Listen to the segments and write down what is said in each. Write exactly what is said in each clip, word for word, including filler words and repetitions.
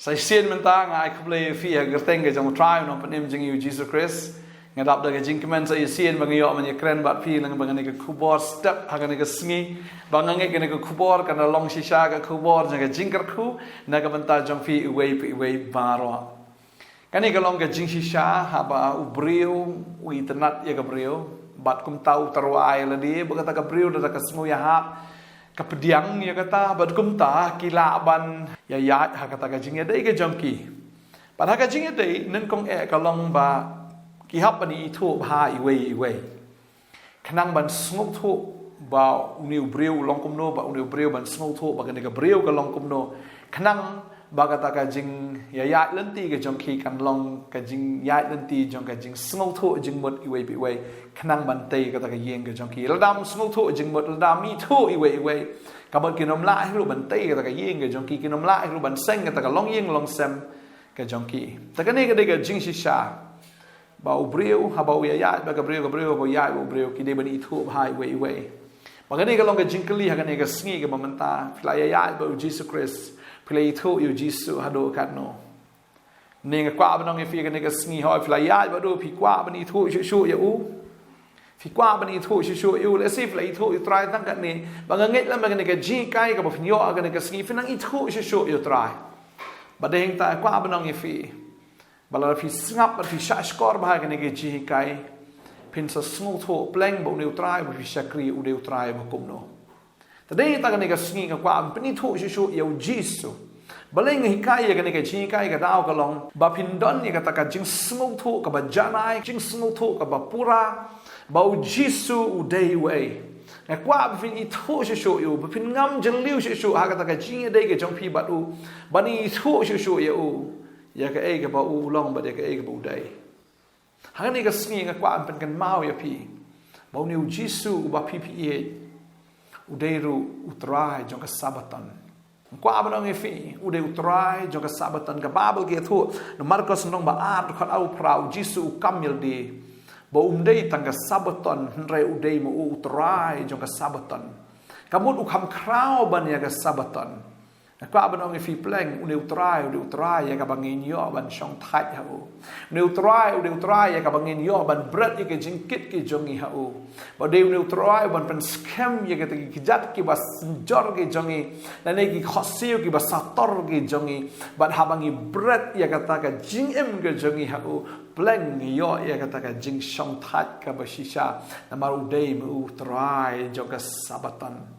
Sa shisien mynta nga ai khublei ïa phi ha ka kyrteng ka jong u Trai u Nongpynim jong ngi u Jisu Khrist. Nga dap da ka jingkmen sa shisien ba nga ïoh ban ïakren bad phi lyngba kane ka khubor step ha kane ka sngi. Ba nga ngeit kane ka khubor kan long shisha ka khubor jong ka jingkyrkhu na ka bynta jong phi iwei pa iwei baroh. Kane ka long ka jingshisha haba u briew u itynnad ïa ka briew bad kumta u tyrwa ïa lade, bad kata ka briew da ka sngewïahap ka pdiang ïa kata, bad kumta ki lah ban ïaid ha kata ka jingïadei ka jong ki. Bad ha ka jingïadei nyngkong eh ka long ba ki hap ban ithuh bha iwei iwei. Khnang ban sngewthuh ba une u briew u long kumno, ba une u briew ban sngewthuh ba kane ka briew ka long kumno. Khnang ba kata ka jingïaid lynti ka jong ki kan long ka jingïaid lynti jong ka jingsngewthuh jingmut iwei pa iwei. Khnang ban tei kata ka ïing ka jong ki. Lada ym sngewthuh jingmut, lada ym ithuh iwei iwei, ka mut kin ym lah hi ruh ban tei kata ka ïing ka jong ki, kin ym lah hi ruh ban seng kata ka longïing longsem ka jong ki. Te kane ka dei ka jingshisha. Ba u briew, haba u ïaid bad ka briew, ka briew, haba u ïaid bad u briew, ki dei ban ithuh bha iwei iwei. Ba kane ka long ka jingkylli ha kane ka sngi kaba mynta, phi la ïaid bad u Jisu Khrist, phi la ithuh ïa u Jisu haduh katno. Nga kwah ban ong ïa phi kane ka sngi, hooid phi la ïaid bad u, phi kwah ban ithuh shuh shuh ïa u. Phi kwah ban ithuh shuh shuh ïa u, lehse phi la ithuh ïa u Trai tang katne. Ba nga ngeit lem ba kane ka jinghikai kaba phin ïoh ha kane ka sngi, phin nang ithuh shuh shuh ïa u Trai. Bad hangta nga kwah ban ong ïa phi, ba lada phi sngap bad phi shahshkor bha ha kane ka jinghikai, phin sa sngewthuh pleng ba une u Trai ba phi shakri u dei u Trai ba kumno. Te dei ta kane ka sngi nga kwah ban pynithuh shuh shuh ïa u Jisu. Balei nga hikai ïa kane ka jinghikai? Ka daw ka long ba phin don ïa kata ka jingsngewthuh kaba janai, jingsngewthuh kaba pura, ba u Jisu u dei uei. Nga kwah ba phin ithuh shuh shuh ïa u, ba phin ngam jylliew shuh shuh ha kata ka jingïadei ka jong phi bad u, ban ithuh shuh shuh ïa u, ïa kaei kaba u long bad ïa kaei kaba u dei. Ha kane ka sngi nga kwah ban pynkynmaw ïa phi ba une u Jisu uba phi phi ïeit, u dei ruh u Trai jong ka Sabaton. Nga kwah ban ong ïa phi, u dei u Trai jong ka Sabaton. Ka Baibl ka ïathuh na Markos lynnong ba ar, dkhot arphew phra, u Jisu u kam ïa lade ba um dei tang ka Sabaton, hynrei u dei ma u u Trai jong ka Sabaton. Ka mut u kham khraw ban ïa ka Sabaton. Nga kwah ban ong ïa phi pleng, une u Trai u dei u Trai ïa kaba ngin ïoh ban shongthait ha u. Une u Trai u dei u Trai ïa kaba ngin ïoh ban bret ïa ka jingkit ki jong ngi ha u. Ba u dei une u Trai ban pynskhem ïa kita ki kjat kiba synjor ki jong ngi, lane ki khohsiew kiba sator ki jong ngi. Bad haba ngi bret ïa kata ka jingim ka jong ngi ha u, pleng ngi ïoh ïa kata ka jingshongthait kaba shisha. Namar u dei ma u u Trai jong ka Sabaton.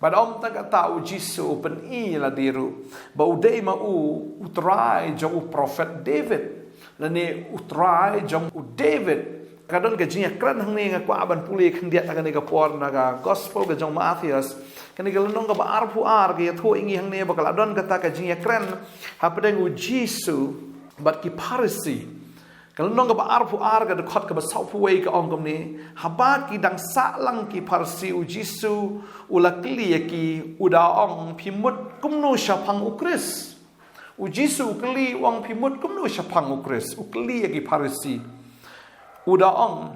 Bad ym tang kata, u Jisu u pyni ïa lade ruh ba u dei ma u u Trai jong u prophet David, lane u Trai jong u David. Ka don ka jingïakren hangne, nga kwah ban pule khyndiat ha kane ka por na ka Gospel ka jong u Mathaios. Kane ka lynnong kaba arphew ar ka ïathuh ïa ngi hangne ba ka la don kata ka jingïakren hapdeng u Jisu bad ki Pharisi. Ka lynnong kaba arphew ar, ka dkhot kaba sawphew wei ka ong kumne: Haba ki dang sah lang ki Pharisi, u Jisu u la kylli ïa ki, u da ong, "Phi mut kumno shaphang u Khrist?" U Jisu u kylli, u ong, "Phi mut kumno shaphang u Khrist?" U kylli ïa ki Pharisi. U da ong,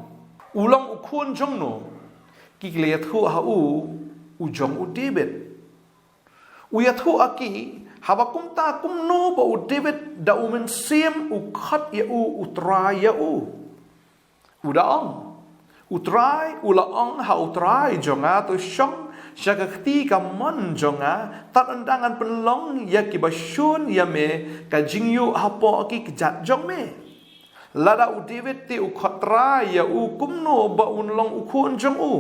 "U long u khun jong no?" Ki la ïathuh ha u, "U jong u David." U ïathuh ha ki, "Haba kumta, kumno ba u David da u Mynsiem u khot ïa u u Trai ïa u?" U da ong, "U Trai u la ong ha u Trai jong nga, 'To shong sha ka kti kamon jong nga tad ynda ngan pynlong ïa kiba shun ïa me ka jingïuh hapoh ki kjat jong me.' Lada u David te u khot Trai ïa u, kumno ba un long u khun jong u?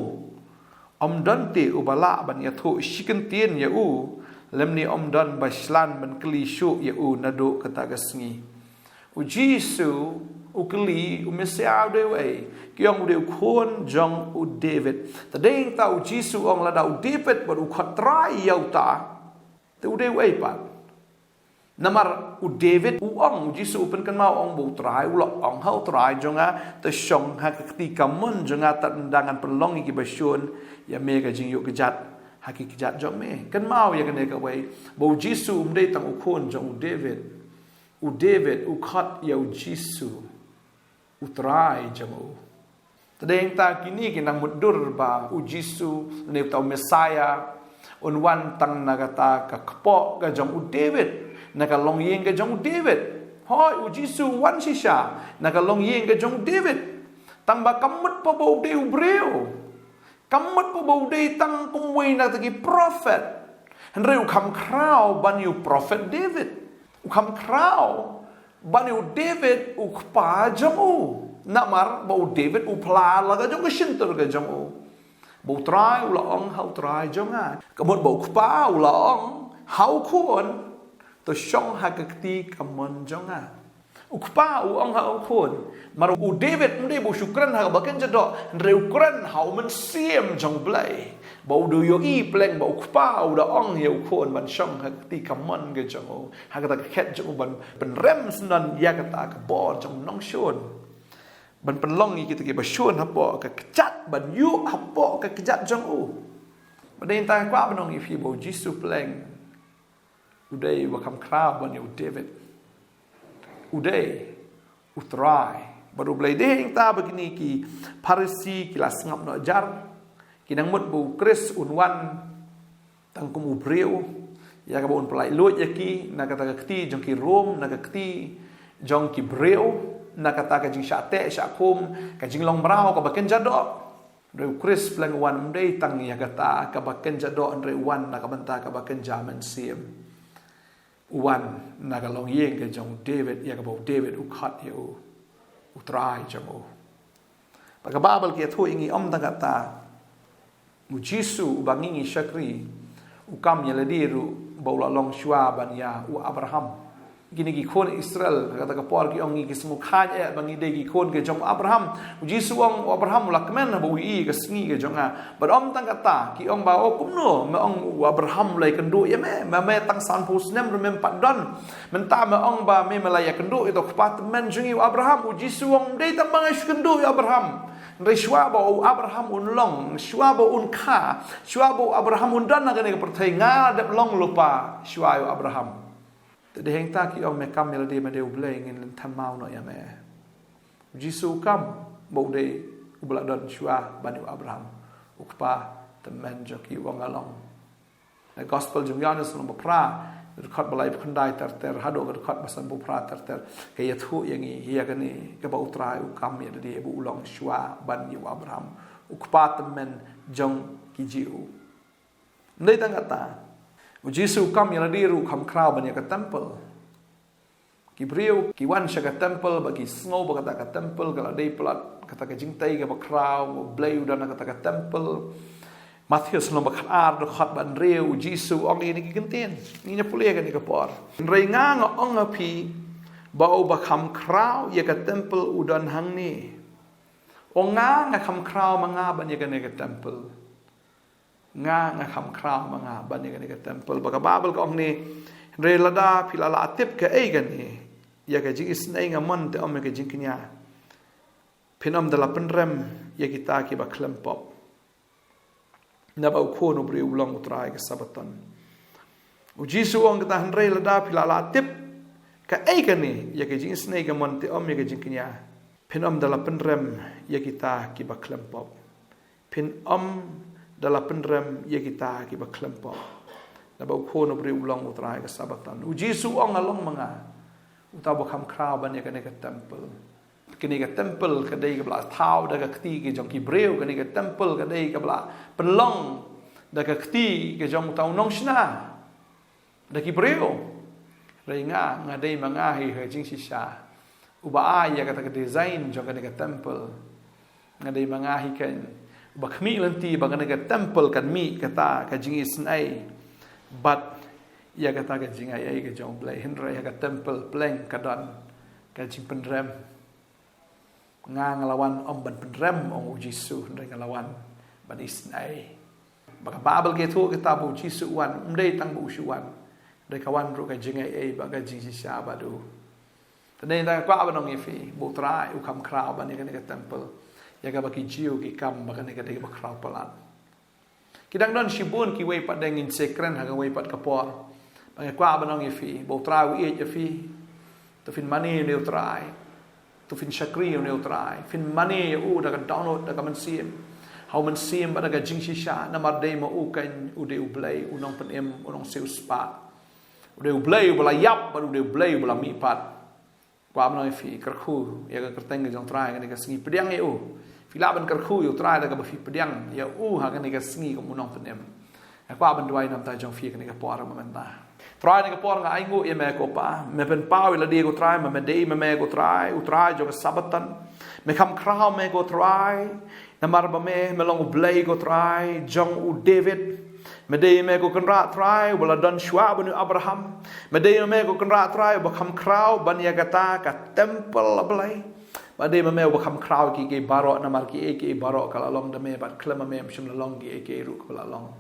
Ym don te uba lah ban ïathuh shi kyntien ïa u, lymne ym don ba shlan ban kylli shuh ïa u naduh kata ka sngi." U Jisu u kylli, "U Messaïah u dei uei?" Ki ong, "U dei u khun jong u David." Te dei ta u Jisu u ong, "Lada u David bad u khot Trai ïa uta, te u dei uei pat?" Namar u David u ong, u Jisu u pynkynmaw, u ong ba u Trai u la ong ha u Trai jong nga, "'To shong ha ka kti kamon jong nga tad ynda ngan pynlong ïa kiba shun ïa me ka jingïuh kjat ha ki kjat jong me." Kynmaw ïa kane kawei, ba u Jisu um dei tang u khun jong u David. U David u khot ïa u Jisu u Trai jong u. Te dei ta kine ki nang mutdur ba u Jisu, ne uta u Messaïah, un wan tang na kata ka kpoh ka jong u David. Na ka longïing ka jong u David. Hooid, u Jisu u wan shisha na ka longïing ka jong u David. Tang ba kam mut pat ba u dei u briew. Kam mut pat ba u dei tang kum uwei na kita ki prophet. Hynrei u kham khraw ban ïa u prophet David. U kham khraw ban ïa u David u kpa jong u. Namar ba u David u phla la ka jong ka shyntur ka jong u. Ba U Trai u la ong ha U Trai jong nga. Ka mut ba u kpa u la ong ha u khun, to shong ha ka kti kamon jong nga. U kpa u ong ha u khun. Namar u David ym dei ba u shu kren ha kaba kynja doh, hynrei u kren ha U Mynsiem jong U Blei. Ba u dei u ïohi pleng ba u kpa u da ong ïa u khun ban shong ha ka kti kamon ka jong u. Ha kata ka khet jong u ban pynrem syndon ïa kata ka bor jong u nongshun. Ban pynlong ïa kita kiba shun hapoh ka kjat, ban ïuh hapoh ka kjat jong u. Ba dei tang kwah ban ong ïa phi ba u Jisu pleng u dei uba kham khraw ban ïa u David. U dei U Trai. Bad U Blei, dei hangta ba kine ki Pharisi ki la sngap noh jar. Ki nang mut ba u Khrist un wan tang kum u briew, ïa kaba un pyllait luid ïa ki na kata ka kti jong ki Rom, na ka kti jong ki briew, na kata ka jingshah teh shah kum, ka jinglong mraw kaba kynja doh. Hynrei u Khrist pleng u wan ym dei tang ïa kata kaba kynja doh, hynrei u wan na ka bynta kaba kynja mynsiem. U wan na ka longïing ka jong u David, ïa kaba u David u khot ïa u U Trai jong u. Ba ka Baibl ka ïathuh ïa ngi ym tang kata, u Jisu uba ngi ngi shakri, u kam ïa lade ruh ba u la long shuwa ban ïa u Abraham. Kine ki khun Israel ha kata ka por ki ong ngi ki sngewkhan eh ba ngi dei ki khun ka jong u Abraham. U Jisu u ong u Abraham u la kmen haba u ïohi ka sngi ka jong nga. Bad ym tang kata, ki ong ba, o kumno me ong u Abraham u la ïakynduh ïa me, ma me tang sanphew snem ruh mem pat don. Mynta me ong ba me, me la ïakynduh ïa uta u kpa tymmen jong ngi u Abraham. U Jisu u ong, ym dei tang ba nga shu kynduh ïa u Abraham. Hynrei shuwa ba u Abraham un long, shuwa ba un kha, shuwa ba u Abraham un don ha kane ka pyrthei, nga la dep long lypa shuwa ïa u Abraham. Te dei hangta ki ong me kam ïa lade, me dei U Blei, ngin lynthem maw noh ïa me. U Jisu u kam ba u dei uba la don shuwa ban ïa u Abraham. U kpa tymmen jong ki u ong, nga long. Na Gospel jong u Ïoannis lynnong ba phra, dkhot ba laiphew khyndai ter ter haduh ka dkhot ba sanphew phra ter ter, ka ïathuh ïa ngi ïa kane, kaba U Trai u kam ïa lade ba u long shuwa ban ïa u Abraham, u kpa tymmen jong ki Jiw. Ym dei tang kata, u Jisu u kam ïa lade ruh u kham khraw ban ïa ka temple. Ki briew ki wan sha ka temple ba ki sngew ba kata ka temple ka la dei palat kata ka jingtei kaba khraw, U Blei u don ha kata ka temple. Mathaios lynnong ba khatar dkhot ba hynriew, u Jisu u ong ïa kine ki kyntien. Ngin ïa pule kane ka por. Hynrei nga, nga ong ha phi ba uba kham khraw ïa ka temple u don hangne. O nga, nga kham khraw ma nga ban ïa kane ka temple. Nga, nga kham khraw ma nga ban ïa kane ka temple. Ba ka Baibl ka ong ne, hynrei lada phi la lah tip kaei kane, ïa ka jingisynei nga mon te ym ïa ka jingkñia, phin ym da la pynrem ïa kita kiba khlem pop. Naba u Khun u briew u long U Trai ka Sabaton. U Jisu u ong kata, hynrei lada phi la lah tip kaei kane, ïa ka jingisynei nga mon te ym ïa ka jingkñia, phin ym da la pynrem ïa kita kiba khlem pop. Phin ym da la pynrem ïa kita kiba khlem pop. Naba u Khun u briew u long U Trai ka Sabaton. U Jisu u ong, nga long ma nga uta uba kham khraw ban ïa kane ka temple. Kane ka temple ka dei kaba la thaw da ka kti ka jong ki briew, kane ka temple ka dei kaba la pynlong da ka kti ka jong uta u nongshna, da ki briew. Hynrei nga, nga dei ma nga hi ka jingshisha uba ai ïa kata ka design jong kane ka temple. Nga dei ma nga hi keiñ uba khmih lynti ba kane ka temple kan mih kata ka jingisynei bad ïa kata ka jingai ei ka jong U Blei. Hynrei ha ka temple pleng ka don ka jingpynrem. Nga, nga la wan ym ban pynrem, ong u Jisu, hynrei nga la wan ban isynei. Ba ka Baibl ka ïathuh kita ba u Jisu u wan ym dei tang ba u shu wan, hynrei ka wan ruh ka jingai ei bad ka jingshisha bad u. Te dei tang kwah ban ong ïa phi ba U Trai u kham khraw ban ïa kane ka temple, ïa kaba ki Jiw ki kam ba kane ka dei kaba khraw palat. Ki dang don shibun kiwei pat, dang ngin sa kren ha kawei pat ka por. Ba nga kwah ban ong ïa phi ba U Trai u ïeit ïa phi. To phin mane ïa une U Trai. To phin shakri ïa une U Trai. Phin mane ïa u da ka dohnud, da ka mynsiem, ha u mynsiem bad da ka jingshisha, namar dei ma u keiñ u dei U Blei, u Nongpynim, u Nongsiewspah. U dei U Blei uba la ïap bad u dei U Blei uba la mihpat. Kwah ban ong ïa phi, kyrkhu ïa ka kyrteng ka jong U Trai ha kane ka sngi, pdiang ïa u. Phi lah ban kyrkhu ïa U Trai da kaba phi pdiang ïa u ha kane ka sngi kum u nongpynim. Nga kwah ban duwai namar jong phi ha kane ka por mynta. Trai, ha kane ka por nga ainguh ïa me ko Pa, me pynpaw ïa lade ko Trai, ma me dei ma me ko Trai, U Trai jong ka Sabbaton. Me kham khraw me ko Trai, namar ba me, me long U Blei ko Trai jong u David. Me dei me ko Kynrad Trai uba la don shuwa ban ïa u Abraham. Me dei me ko Kynrad Trai uba kham khraw ban ïa kata ka temple, A Blei. Me dei me uba kham khraw ïa kiei kiei baroh, namar kiei kiei baroh ka la long da me bad khlem ma me ym shym la long kiei kiei ruh kaba la long.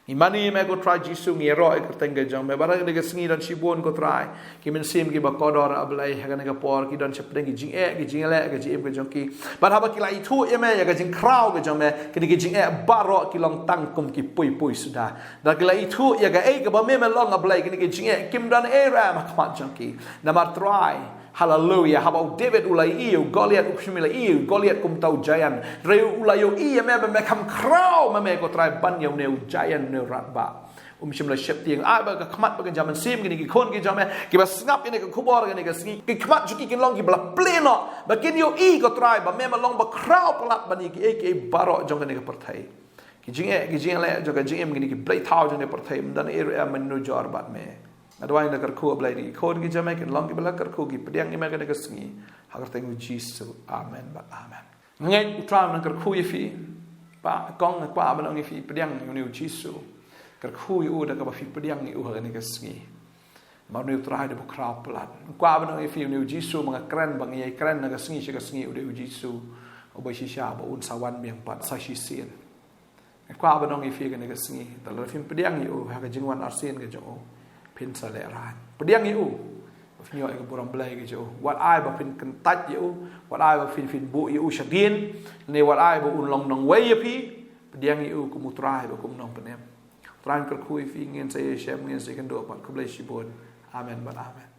Ngi mane ïa me ko Trai Jisu, ngi ïaroh ïa ka kyrteng ka jong me. Bad ha kane ka sngi don shibun ko Trai, ki mynsiem kiba kordor, A Blei, ha kane ka por ki don shapdeng ki jingeh, ki jingeh, ka jingim ka jong ki. Bad haba ki la ithuh ïa me, ïa ka jingkhraw ka jong me, kine ki jingeh baroh ki long tang kum ki pui pui suda. Da ki la ithuh ïa kaei kaba me me long, A Blei, kine ki jingeh kim don ei ruh ha khmat jong ki. Namar Trai, haleluya, haba u David u la ïohi ïa u Goliath, u shim la ïohi ïa u Goliath kum uta u giant. Hynrei u la ïohi ïa me, me kham khraw ma me ko Trai ban ïa une u giant, une u radbah. Um shym la sheptieng. Ai ba ka khmat ba ka jam mynsiem kine ki khun ki jong me kiba sngap ïa kane ka khubor kane ka sngi, ki khmat jong ki kin long kiba la plie noh, ba kin ïohi ko Trai ba me me long ba khraw palat ban ïa kiei kiei baroh jong kane ka pyrthei. Ki jingeh, ki jingeh jong ka jingim, kine ki blei thaw jong kane ka pyrthei, ym don ei ruh em ban nujor bad me. Nga duwai, nga kyrkhu, A Blei, ïa ki khun ki jong me kin long kiba la kyrkhu, ki pdiang ïa me ha kane ka sngi. Ha ka kyrteng U Jisu. Amen bad amen. Nga ngeit U Trai un nang kyrkhu ïa phi. Pa, kong, nga kwah ban ong ïa phi, pdiang ïa une U Jisu. Kyrkhu ïa u da kaba phi pdiang ïa u ha kane ka sngi. Namar une U Trai u dei uba khraw palat. Nga kwah ban ong ïa phi, une U Jisu ba nga kren, ba ngi ïai kren na ka sngi sha ka sngi, u dei U Jisu uba shisha ba un sa wan biang pat sa shisien. Nga kwah ban ong ïa phi ha kane ka sngi, lada phim pdiang ïa u ha ka jingwan arsien ka jong u, phin sa lehraiñ. Pdiang ïa u. Ba phin ïoh ïa ka burom blei ka jong u. Wat ai ba phin kyntait ïa u, wat ai ba phin, phin buh ïa u shadien, ne wat ai ba un long nongwei ïa phi, pdiang ïa u kum U Trai bad kum u nongpynim. U Trai un kyrkhu ïa phi, ngin sa ïashem, ngin sa ïakynduh pat. Khublei shibun. Amen bad amen.